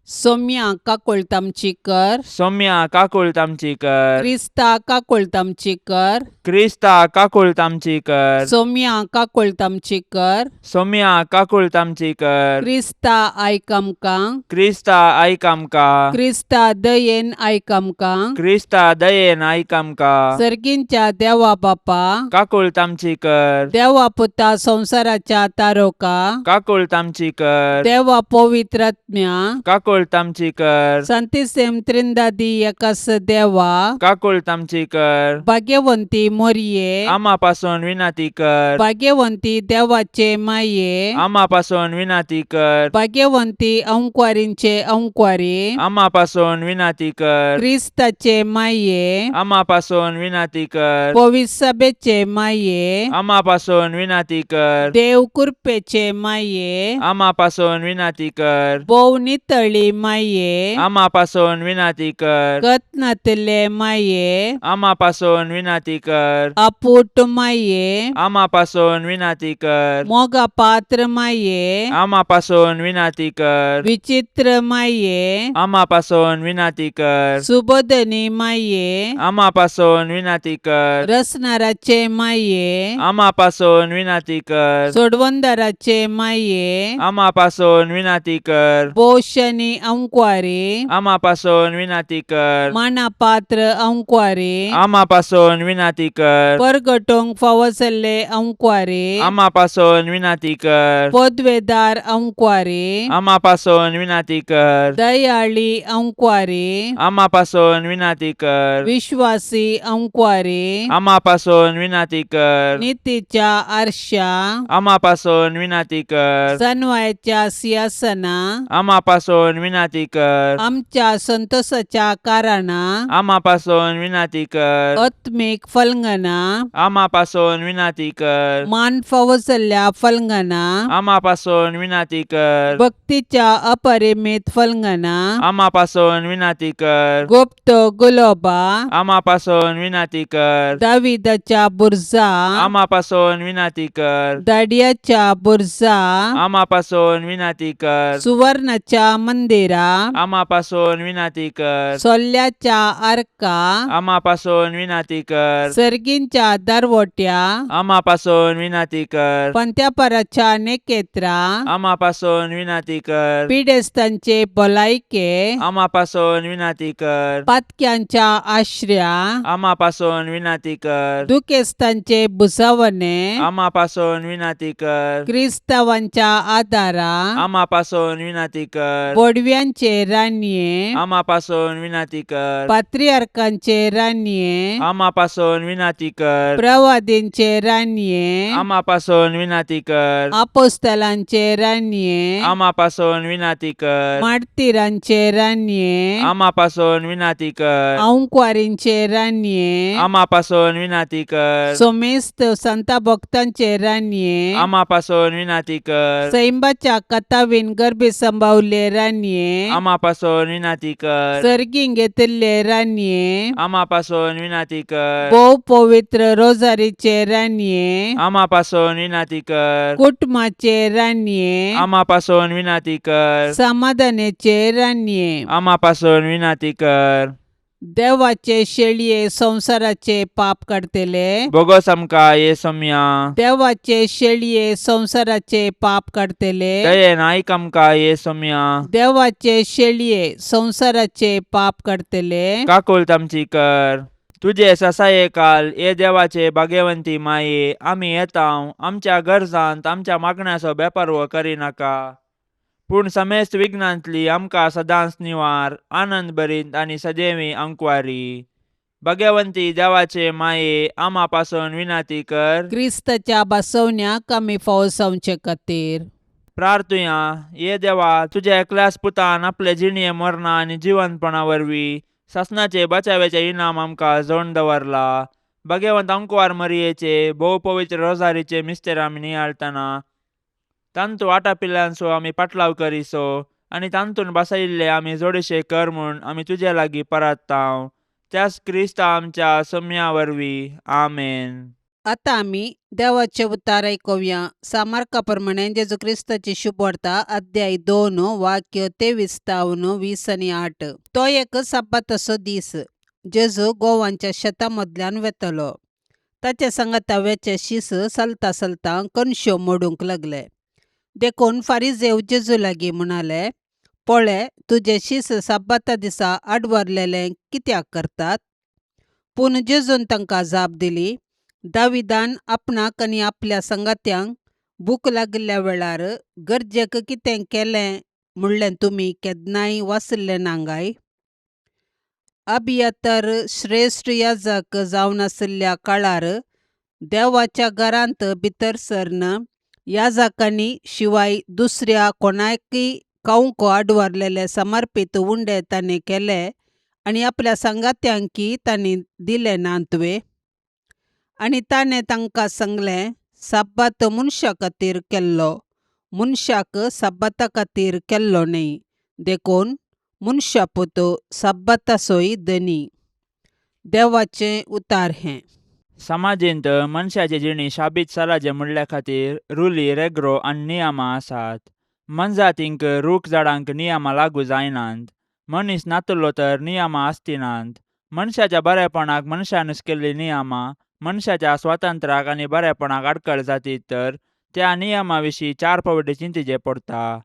सोम्या काकुळट आमची कर. सौम्या काकुळट आमची कर. क्रिस्ता काकुळट आमची कर. क्रिस्ता काकुळट आमची कर. सोम्या काकुळट आमची कर. सौम्या काकुळट आमची कर. क्रिस्ता आयक आमकां. क्रिस्ता आयक आमकां. क्रिस्ता दयेन आयक आमकां. क्रिस्ता दयेन आयक आमकां. सर्गींच्या देवा बापा, काकुळट आमची कर. देवा पुता संवसाराच्या तारोका, काकुळट आमची कर. देवा पवित्रात्म्या, काकुळट आमची कर. संतिसेम त्रिंदादी एकास देवा, काकुळट आमची कर. भाग्यवंती मोरये, आमा पासून विनंती कर. भाग्यवंती देवाचे माये, आमा पासून विनंती कर. भाग्यवंती अंकवारींचे अंकवारी, आमा पासून विनंती कर. क्रिस्ताचे माये, आमा पासून विनंती कर. पविसभेचे माये, आमा पासून विनंती कर. देव कृपेचे माये, आमा पासून विनंती कर. भोव नितळी माये, आमा पासून विनंती कर. कत्नातले माये, आमा पासून विनंती कर. अपूट माये, आमा पासून विनंती कर. मोगा पात्र माये, आमा पासून विनंती कर. विचित्र माये, आमा पासून विनंती कर. सुबोधनी माये, आमा पासून विनंती कर. रसनाराचे माये, आमा पासून विनंती कर. सोडवंदाराचे माये, आमा पासून विनंती कर. पोशनी अंकवारी, आमा पासून विनंती कर. मानापात्र अंकवारी, आमा पासून विनंती कर. परगटोंक फावो जाल्ले अंकवारी, आमा पासून विनंती कर. पदवेदार अंकवारी, आमा पासून विनंती कर. दयाळी अंकवारी, आमा पासून विनंती कर. विश्वासी अंकवारी, आमा पासून विनंती कर. नितीच्या आरशा, आमा पासून विनंती कर. सनवायच्या सिंहासना, आमा पासून विनंती कर. आमच्या संतोषाच्या कारणा, आमा पासून विनंती कर. आत्मीक फलंगना, आमा पासून विनंती कर. मान फावो जाल्ल्या फलंगना, आमा पासून विनंती कर. भक्तीच्या अपरिमित फलंगना, आमा पासून विनंती कर. गुप्त गुलोबा, आमा पासून विनंती कर. दाविदाच्या बुर्जा, आमा पासून विनंती कर. दाडियाच्या बुर्जा, आमा पासून विनंती कर. सुवर्णाच्या मंदिरा, आमा पासून विनंती कर. सोल्ल्याच्या आर्का, आमा पासून विनंती कर. सर्गींच्या दरवट्या, आमा पासून विनंती कर. पंत्यापराच्या नेकेत्रा, आमा पासून विनंती कर. पिडेस्तांचे भलायके, आमा पासून विनंती कर. पातक्यांच्या आश्र्या, आमा पासून विनंती कर. दुखेस्तांचे भुजावणे, आमा पासून विनंती कर. क्रिस्तावांच्या आदारा, आमा पासून विनंती कर. बोडव्या बडव्यांचे रानये, आमा पासून विनाती कर. पात्रियार्कांचे रानये, आमा पासून विनाती कर. प्रवादींचे रानये, आमा पासून विनाती कर. आपोस्तलांचे रानये, आमा पासून विनाती कर. मार्तीरांचे रानये, आमा पासून विनाती कर. आंकवारींचे रानये, आमा पासून विनाती कर. सोमेस्त संता भक्तांचे रानये, आमा पासून विनाती कर. सैंबाच्या कथावीन गर्भी संभावले रानये, आमा पासून विनाती कर. सर्गीं घेतिल्ले रानये, आमा पासून विनाती कर. भोव पवित्र रोजारीचे रानये, आमा पासून विनाती कर. कुटुंबाचे रानये, आमा पासून विनाती कर. समाधानाचे रानये, आमा पासून विनाती कर. देवाचे शेळये संवसाराचे पाप काडतले, बोगोस आमकां ये सोम्या. देवाचे शेळये संवसाराचे पाप काडतले, दयेन आयक आमकां ये सोम्या. देवाचे शेळये संवसाराचे पाप काडतले, काकुळट आमची कर. तुजे ससाये काल ये देवाचे भाग्यवंती माये, आमी येता आमच्या गरजांत आमच्या मागण्याचो बेपर्व करिनाका, पूण समेस्त विघ्नांतली आमकां सदांच निवार, आनंद भरीत आनी सदैवी अंकवारी. भाग्यवंती देवाचे माये, आमा पासून विनाती कर. क्रिस्ताच्या बसवण्याक आमी फावो जावचे खातीर प्रार्थुया. ये देवा, तुज्या एकल्याच पुतान आपले जिणये मरणा आनी जिवंतपणा वरवीं सासणाचे बचाव्याचे इनाम आमकां जोडून दवरला. भाग्यवंत अंकवार मरियेचे भोव पवित्र रोजारीचे मिस्तेर आमी नियाळतना तांतू आटापिल्ल्यांचो आमी पाटलाव करिसो आनी तांतून बसयिल्ले आमी जोडशे कर म्हूण आमी तुजे लागीं परात्तांव, त्याच क्रिस्ता आमच्या सम्या वरवीं. आमेन. आतां आमी देवाचे उतार आयकुया. सामार्का प्रमाणे जेजू क्रिस्ताची शुभवार्ता, अध्याय 2, वाक्य 23 तावन 20 आनी 8. तो एक सब्बाताचो दीस. जेजू गोवांच्या शेता मदल्यान वेतलो. ताच्या सांगाता वेचे शीस चलता चलता कणश्यो मोडूंक लागले. देखून फारिजेव जेजू लागीं म्हणाले, पळय, तुजे शीस सब्बाता दिसा आडवारलेलें कित्याक करतात? पूण जेजून तांकां जाप दिली, दाविदान आपणाक आनी आपल्या सांगात्यांक भूक लागिल्ल्या वेळार गरजेक कितें केलें म्हणलें तुमी केन्नाय वाचिल्लें ना काय? अबियातर श्रेश्ठ याजक जावन आशिल्ल्या काळार देवाच्या घरांत भितर सरन याजकांनी शिवाय दुसऱ्या कोणाकय खावंक आडवारलेले समर्पीत उंडे ताणें केले आनी आपल्या सांगात्यांकी तांणी दिले नात वे? आनी ताणें तांकां सांगलें, सब्बात मनशा खातीर केल्लो, मनशाक सब्बाता खातीर केल्लो न्हय. देखून मनशापूत सब्बाताचोय धनी. देवाचें उतार हें. समाजेंत मनशाची जिणी शाबीत सलाजे म्हणल्या खातीर रुली, रेग्रो आनी नियमां आसात. मनजातींक, रूख झाडांक नियमां लागू जायनात. मनीस नातलो तर नियमां आसतिनात. मनशाच्या बरेपणाक मनशानूच केल्ली नियमां मनशाच्या स्वातंत्र्याक आनी बरेपणाक आडखळ जातीत तर त्या नियमा विशीं 4 फावटी चिंतिचें पडटा.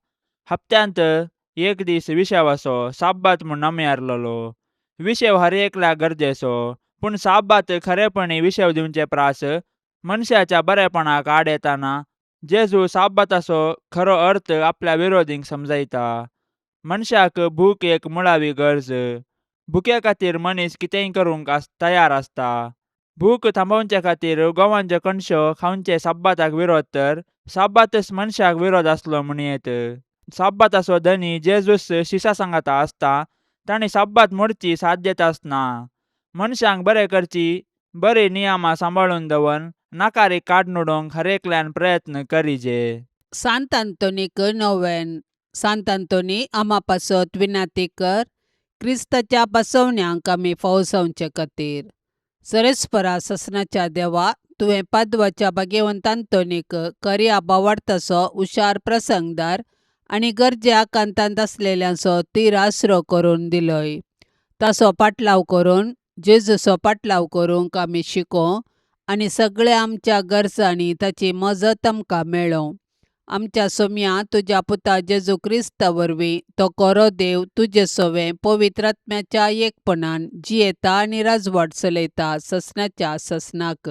हप्त्यांत एक दीस विशेवाचो साब्बात म्हूण नामयारलेलो. विशेव हर एकल्याक गरजेचो, पूण साब्बात खरेपणी विशेव दिवचे प्रास मनशाच्या बरेपणाक आड येताना जेजू साब्बाताचो खरो अर्थ आपल्या विरोधींक समजायता. मनशाक भूक एक मुळावी गरज. भुके खातीर मनीस कितेंय करूंक तयार आसता. भूक थांबोवचे खातीर गोवांच्यो कणश्यो खावचे साब्बाताक विरोध तर साब्बातच मनशाक विरोध आसलो म्हणयेत. साब्बाताचो धनी जेजूस शिसा सांगाता आसता तांणी साब्बात मोडची साध्यता आसना. मनशांक बरें करची बरी नियमां सांबाळून दवरून नाकारी काडून उडोवंक हर एकल्यान प्रयत्न करीजे. सांत आंतोनीक नोवेन. सांत आंतोनी, आमा पासत विनाती कर, क्रिस्ताच्या बसवण्यांक आमी फावो जावचे खातीर. सरेस्परा ससनाच्या देवा, तुवें पादवाच्या भाग्यवंत आंतोनीक खऱ्या भावार्थाचो हुशार प्रसंगदार आनी गरजे आकांतांत आसलेल्यांचो तीर आसरो करून दिलोय. ताचो पाटलाव करून जेजूचो पाटलाव करूंक आमी शिकों आनी सगळ्या आमच्या गरजांनी ताची मजत आमकां मेळों. आमच्या सोम्या तुज्या पुता जेजू क्रिस्ता वरवीं, तो खरो देव तुजे सवें पवित्र आत्म्याच्या एकपणान जियेता आनी राजवाट चलयता ससनाच्या ससनाक.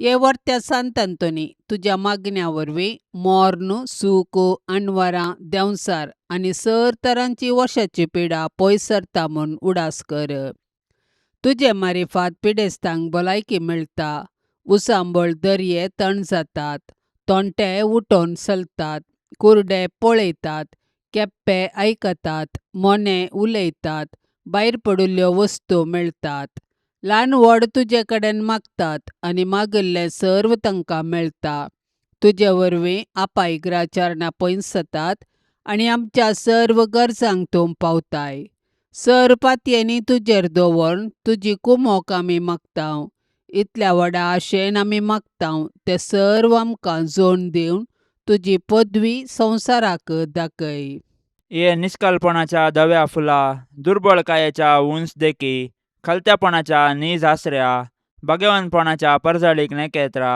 हे वर्त्या सांत अंतोनी तुज्या मागण्या वरवीं मोर्न सूख अणवरां देंवसार आनी सर तरांची वर्षाची पिडा पयस सरता म्हूण उडास कर. तुजे मारिफात पिडेस्तांक भलायकी मेळटा, उसांबळ दर्ये तण जातात, तोंटे उठोवन चलतात, कुरडे पळयतात, केप्पे आयकतात, मोने उलयतात, भायर पडिल्ल्यो वस्तू मेळटात. ल्हान व्हड तुजे कडेन मागतात आनी मागिल्लें सर्व तांकां मेळटा. तुजे वरवीं आपायग्रा चरणां पयस जातात आनी आमच्या सर्व गरजांक तूं पावताय. सर पातयेंनी तुजेर दवरून तुजी कुमोक आमी मागता. इतल्या व्हडा आशेन आमी मागता तें सर्व आमकां जोड दिवन तुजी पदवी संवसाराक दाखय. ये निष्कलपणाच्या धव्या फुला, दुर्बळकायेच्या उंच देखी, खलत्यापणाच्या नीज आसऱ्या, भगवंतपणाच्या परजळीक नेकेत्रा,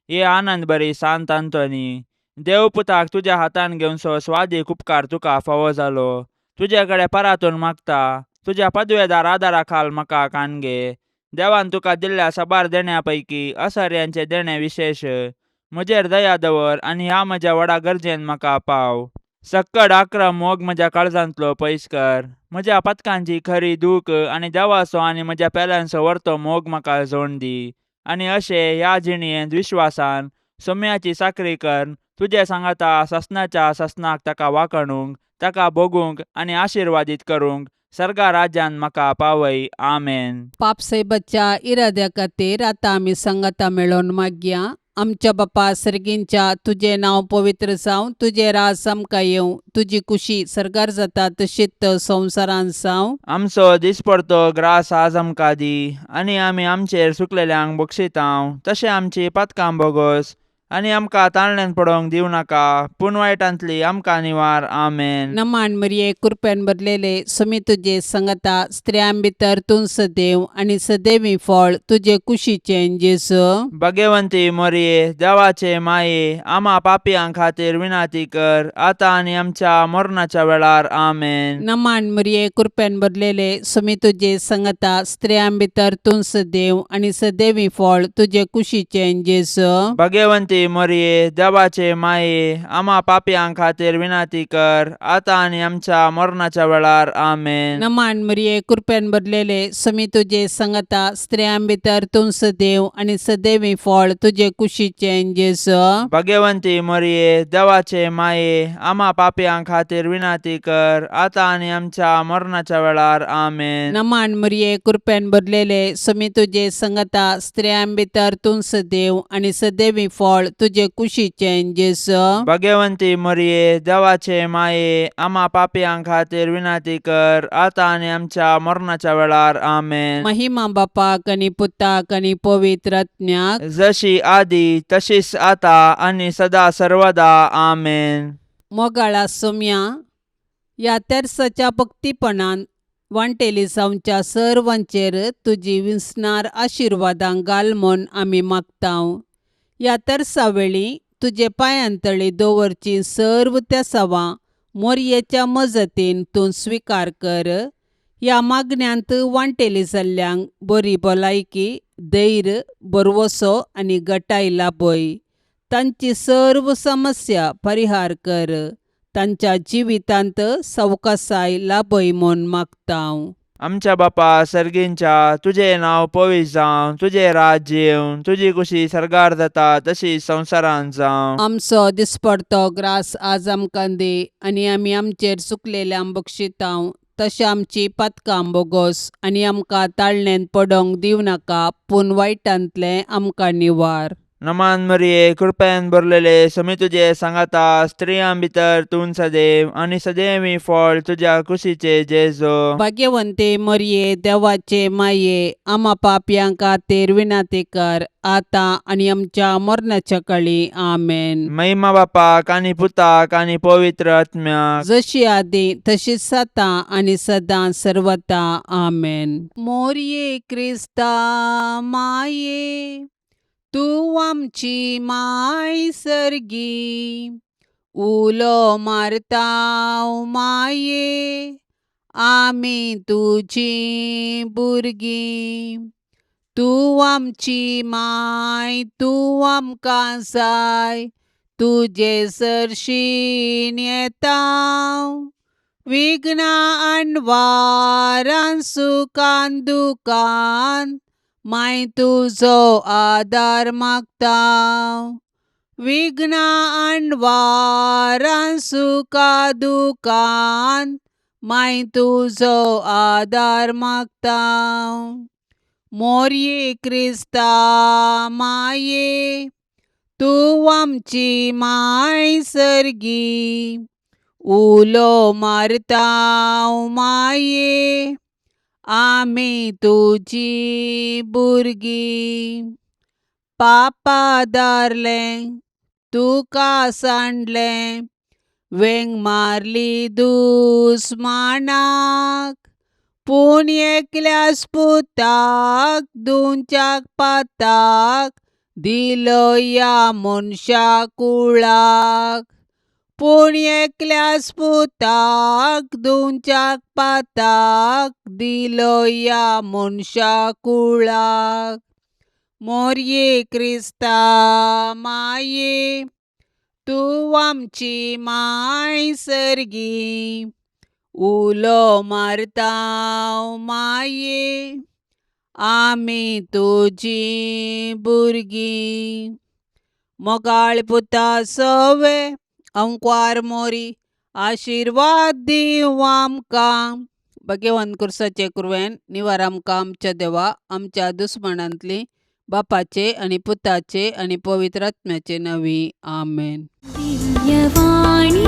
ये आनंद बरी सांत अंतोनी, देव पुताक तुज्या हातान घेवनसो स्वादीक उपकार तुका फावो जालो. तुजे कडेन परातून मागता, तुज्या पदवेदार आदारा खाल म्हाका कानगे. देवान तुका दिल्ल्या साबार देण्या पैकी असर्यांचें देणें विशेश. म्हजेर दया दवर आनी ह्या म्हज्या व्हडा गरजेन म्हाका पाव. सक्कड आक्रम मोग म्हज्या काळजांतलो पयस कर. म्हज्या पथकांची खरी दूख आनी देवाचो आनी म्हज्या पेल्यांचो वरतो मोग म्हाका जोड दी. आनी अशें ह्या जिणेंत विश्वासान सोम्याची साकरी कर तुजे सांगाता ससनाच्या ससनाक ताका वाखणूंक, ताका भोगूंक आनी आशिर्वादीत करूंक सर्गा राज्यान म्हाका पावय. आमेन. पापसाहेबाच्या इराद्या खातीर आतां आमी सांगाता मेळोवन मागया. आमच्या बापा सर्गींच्या, तुजें नांव पवित्र जावं, तुजें राज आमकां येवं, तुजी कुशी सर्गार जाता तशीच संवसारांत जावं. आमचो दिसपडतो ग्रास आज आमकां दी आनी आमी आमचेर सुकलेल्यांक बक्षितांव तशें आमची पातकां बोगोस आनी आमकां ताळण्यान पडोवंक दिवं नाका पूण वायटांतली आमकां निवार. आमेन. नमान मरिये, कृपेन भरलेले, सुमी तुजे संगता, स्त्रियां भितर तूं सदैव आनी सदैवी फळ तुजे कुशीचें जेजू. भगवंती मोरये, देवाचे माये, आमा पापयां खातीर विनाती कर आतां आनी आमच्या मरणाच्या वेळार. आमेन. नमान मरिये, कृपेन भरलेले, सुमी तुजे संगता, स्त्रियां भितर तूं सदैव आनी सदैवी फळ तुजे कुशीचें जेजू. भगवंती मोरये, देवाचे माये, आमा पापयां खातीर विनाती कर आतां आनी आमच्या मरणाच्या वेळार. आमेन. नमान मरिये, कृपेन भरलेले, सुमी तुजे संगता, स्त्रियां भितर तूं सदैव आनी सदैवी फळ तुजे कुशीचें जेजू. भगवंती मोरये, देवाचे माये, आमा पापयां खातीर विनाती कर आतां आनी आमच्या मरणाच्या वेळार. आमेन. नमान मरिये, कृपेन भरलेले, सुमी तुजे संगता, स्त्रियां भितर तूं सदैव आनी सदैवी फळ तुजे कुशीचें जेजू. भगवंती मोरये, देवाचे माये, आमा पापयां खातीर विनाती कर आतां आनी आमच्या मरणाच्या वेळार. आमेन. महिमा बापाक आनी पुताक आनी पवित्र आत्म्याक, जशी आदी तशीच आता आनी सदा सर्वदा. आमेन. मोगाळा सोम्या, ह्या तेर्साच्या भक्तीपणान वांटेली जावच्या सर्वांचेर तुजी विसणार आशिर्वादां घाल म्हूण आमी मागतांव. ह्या तेर्सा वेळी तुजे पांयांतळी दवरची सर्व तेसावां मोरयेच्या मजतीन तूं स्विकार कर. ह्या मागण्यांत वांटेली जाल्ल्यांक बरी भलायकी, धैर्य, भरवसो आनी गटाय लाभय. तांची सर्व समस्या परिहार कर. तांच्या जिवितांत सवकासाय लाभय म्हूण मागतांव. आमच्या बापा सर्गींच्या, तुजें नांव पवित्र जावं, तुजें राज्य येवं, तुजी कुशी सर्गार जाता तशी संवसारांत जावं. आमचो दिसपडतो ग्रास आज आमकां दी आनी आमी आमचेर चुकलेल्यांक बक्षितांव तशें आमची पातकां बोगोस आनी आमकां ताळणेंत पडोवंक दिवं नाका पूण वायटांतलें आमकां निवार. नमान मरिये, कृपेन भरलेले, समी तुजे सांगाता, स्त्रियां भितर तूं सदैव आनी सदैवी फळ तुज्या कुशीचे जेजो. भाग्यवंते मरिये, देवाचे माये, आमा पापयां खातीर विनाती कर आतां आनी आमच्या मरणाच्या कळी. आमेन. महिमा बापाक आनी पुताक आनी पवित्र आत्म्याक, जशी आदी तशीच आतां आनी सदां सर्वता. आमेन. मोरये क्रिस्ता माये, तूं आमची माय सर्गी, उलो मारता माये, आमी तुजी भुरगीं. तूं आमची माय तूं आमकां जाय तुजे सरशीन येता विघ्नां अणवारान सुखान दुखान माय तुजो आदार मागता विघ्नां अणवारान सुखा दुखान माय तुजो आदार मागता मोरये क्रिस्ता माये तूं आमची माय सर्गी उलो मारता माये आमी तुजी भुरगीं पापा दारलें तुका सांडलें वेंग मारली दुस्मानाक पूण एकल्याच पुताक दोनच्याक पाताक दिलो ह्या मनशा कुळाक पूण एकल्याच पुताक दोनच्याक पाताक दिलो ह्या मनशा कुळाक मोरये क्रिस्ता माये तूं आमची माय सर्गी उलो मारता माये आमी तुजी भुरगीं मोगाळ पुता सवे अंकवार मोरी आशिर्वाद दीव आमकां भगेवन कुर्साचे कुरवेन निवार आमकां आमच्या देवा आमच्या दुस्मणांतली बापाचे आनी पुताचे आनी पवित्र आत्म्याचे नवी आमेन. दिव्यवाणी.